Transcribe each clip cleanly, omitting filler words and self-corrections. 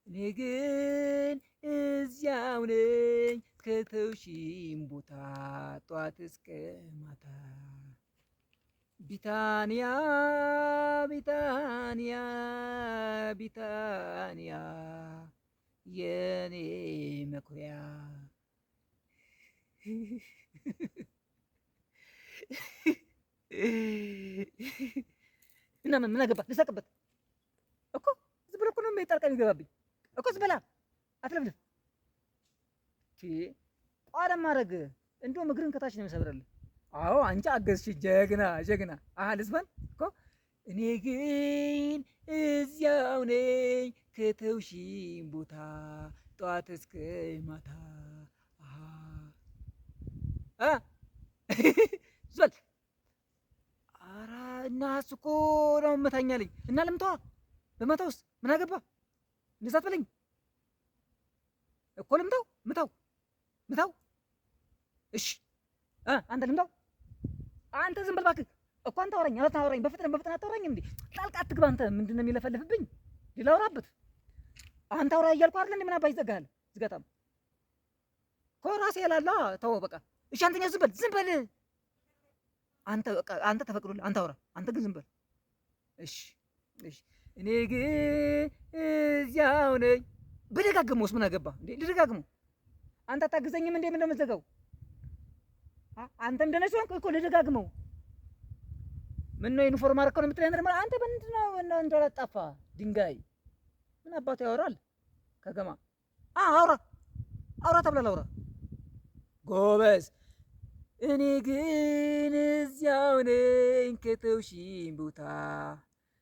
እኔ ግን እዚያው ነኝ ከተውሽኝ ቦታ ጧት እስከ ማታ። ቢታንያ ቢታንያ ቢታንያ የኔ መኩሪያ። እና ምን አገባ ልሳቅበት እኮ ዝም ብሎ እኮ ነው ጣልቃ የሚገባብኝ እኮ። ዝም በላ አትለፍልፍ። ቋለ ማድረግ እንደውም እግርን ከታች ነው የሚሰብርልህ። አዎ አንቺ አገዝሽ፣ ጀግና ጀግና። አሃ ልዝፈን እኮ። እኔ ግን እዚያው ነኝ ከተውሽኝ ቦታ ጠዋት እስከ ማታ። አሃ ዝበል። ኧረ እና እሱ እኮ ነው መታኛለኝ እና ልምታዋ። በመታውስ ምን አገባ? እንደዛ አትበለኝ እኮ። ልምታው፣ ምታው ምታው። እሺ አንተ ልምታው። አንተ ዝም በል እባክህ እኮ። አንተ አውራኝ አታውራኝ፣ በፍጥነት በፍጥነት አታውራኝም እንዴ? ጣልቃ አትግባ አንተ። ምንድን ነው የሚለፈልፍብኝ? ሌላ አውራበት። አንተ አውራ እያልኩ አይደል እንዴ? ምን አባይ ይዘጋሃል? ዝጋታም እኮ ራሴ ያላላ ተወው በቃ። እሺ አንተኛ ዝም በል ዝም በል አንተ። በቃ አንተ ተፈቅዶልህ አንተ አውራ፣ አንተ ግን ዝም በል። እሺ እሺ። እኔ ግን እዚያው ነኝ። ብደጋግመውስ ምን አገባ እንዴ? ልደጋግመው። አንተ አታግዘኝም እንዴ? ምን ነው የምትዘጋው? አንተ እንደነሱ ሆንክ እኮ። ልደጋግመው። ምን ነው ዩኒፎርም አደረከው ነው የምትለኝ? አንተ ምንድን ነው እንዳላጣፋ ድንጋይ ምን አባቱ ያወራል? ከገማ አውራ አውራ ተብሏል። አውራ ጎበዝ። እኔ ግን እዚያው ነኝ ከተውሽኝ ቦታ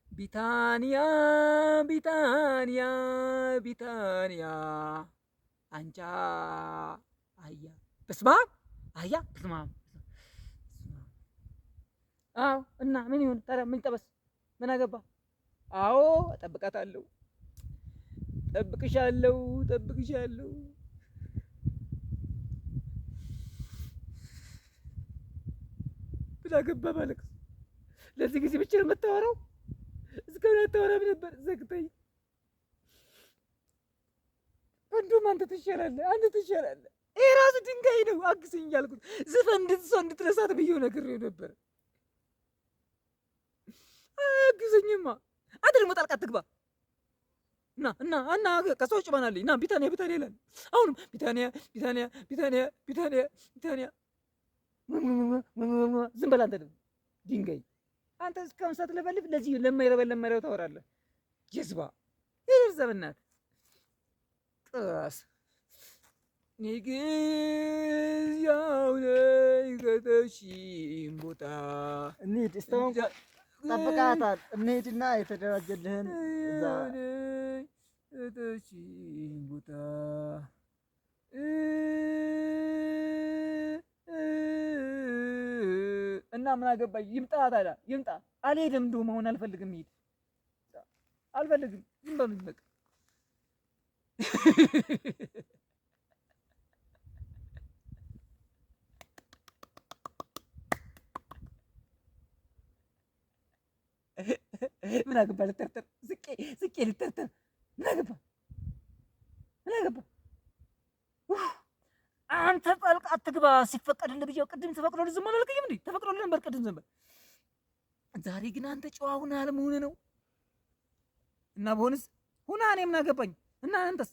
ቢታንያ ቢታንያ ቢታንያ አንቻ አህያ በስመ አብ አህያ በስመ አብ። አዎ እና ምን ይሁን ታዲያ? ምን ይጠበስ? ምን አገባ? አዎ እጠብቃታለሁ፣ ጠብቅሻለሁ፣ ጠብቅሻለሁ። ምን አገባ ባለቅስ። ለዚህ ጊዜ ብቻ ነው የምታወራው? እስካሁን አታወራም ነበር። ዘግተኝ። ወንዱም አንተ ትሻላለህ፣ አንተ ትሻላለህ። ይሄ ራሱ ድንጋይ ነው። አግዘኝ እያልኩት ዝፈን እንድትሰው እንድትረሳት ብዬው ነግሬው ነበር። አግዘኝማ። አንተ ደግሞ ጣልቃ አትግባ። እና እና እና ከሷ ውጭ ማን አለኝ? እና ቢታንያ ቢታንያ ይላል። አሁንም ቢታንያ ቢታንያ ቢታንያ ቢታንያ ቢታንያ። ዝም በል አንተ ደግሞ ድንጋይ። አንተ እስካሁን ሳትለፈልፍ ለዚህ ለማይረባ ለማይረባ ታወራለህ። ጀዝባ ይርዛ በእናትህ ጥራስ። እኔ ግን እዚያው ነኝ ከተውሽኝ ቦታ። እንሂድ፣ እስካሁን ጠብቀሃታል። እንሂድና የተደራጀልህን እዛ ከተውሽኝ ቦታ። እና ምን አገባኝ? ይምጣ ታዲያ ይምጣ። አልሄድም፣ እንደው መሆን አልፈልግም፣ ይሄድ አልፈልግም። ዝም በሉኝ በቃ። ምን አገባ? ልተርተር ዝቄ ዝቄ ልተርተር። ምን አገባ? ምን አገባ? አንተ ጣልቃ አትግባ። ሲፈቀድልህ ብዬው ቅድም ተፈቅዶልህ ዝም አላልከኝም እንዴ? ተፈቅዶልህ ነበር ቅድም ዝም በል። ዛሬ ግን አንተ ጨዋ ሁነህ አለመሆንህ ነው። እና በሆንስ ሁና እኔ ምን አገባኝ? እና አንተስ?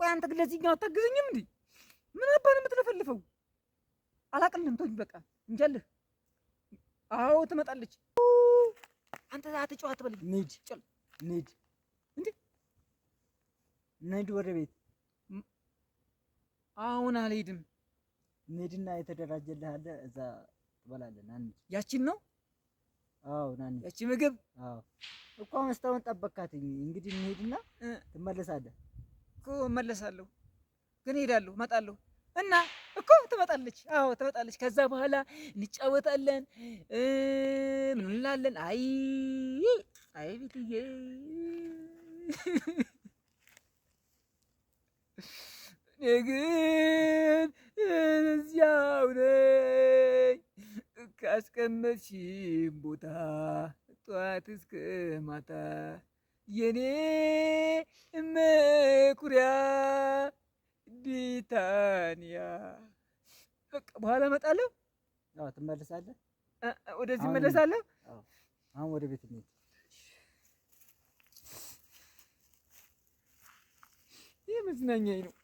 ቆይ አንተ ግን ለዚህኛው አታግዘኝም እንዴ? ምን አባን የምትለፈልፈው? አላቅልህም። ተወኝ በቃ እንጃልህ። አዎ ትመጣለች። አንተ አትጨዋ አትበለኝ። እንሂድ ጭል እንሂድ እንዴ እንሂድ ወደ ቤት። አሁን አልሄድም። እንሂድና የተደራጀልህ አለ እዛ ትበላለህ። ና እንሂድ። ያቺን ነው? አዎ ና እንሂድ። ያቺ ምግብ? አዎ እኮ አሁን እስካሁን ጠበካትኝ። እንግዲህ እንሂድና ትመለሳለህ እኮ። እመለሳለሁ፣ ግን እሄዳለሁ፣ እመጣለሁ እና እኮ ትመጣለች። አዎ ትመጣለች። ከዛ በኋላ እንጫወታለን፣ ምን እንላለን። አይ አይ ቤትዬ፣ እኔ ግን እዚያው ነኝ ካስቀመጥሽኝ ቦታ ጠዋት እስከ ማታ። የኔ መኩሪያ ቢታንያ። በቃ በኋላ እመጣለሁ። አዎ ትመለሳለህ። ወደዚህ እመለሳለሁ። አሁን ወደ ቤት እንሂድ። ይህ መዝናኛዬ ነው።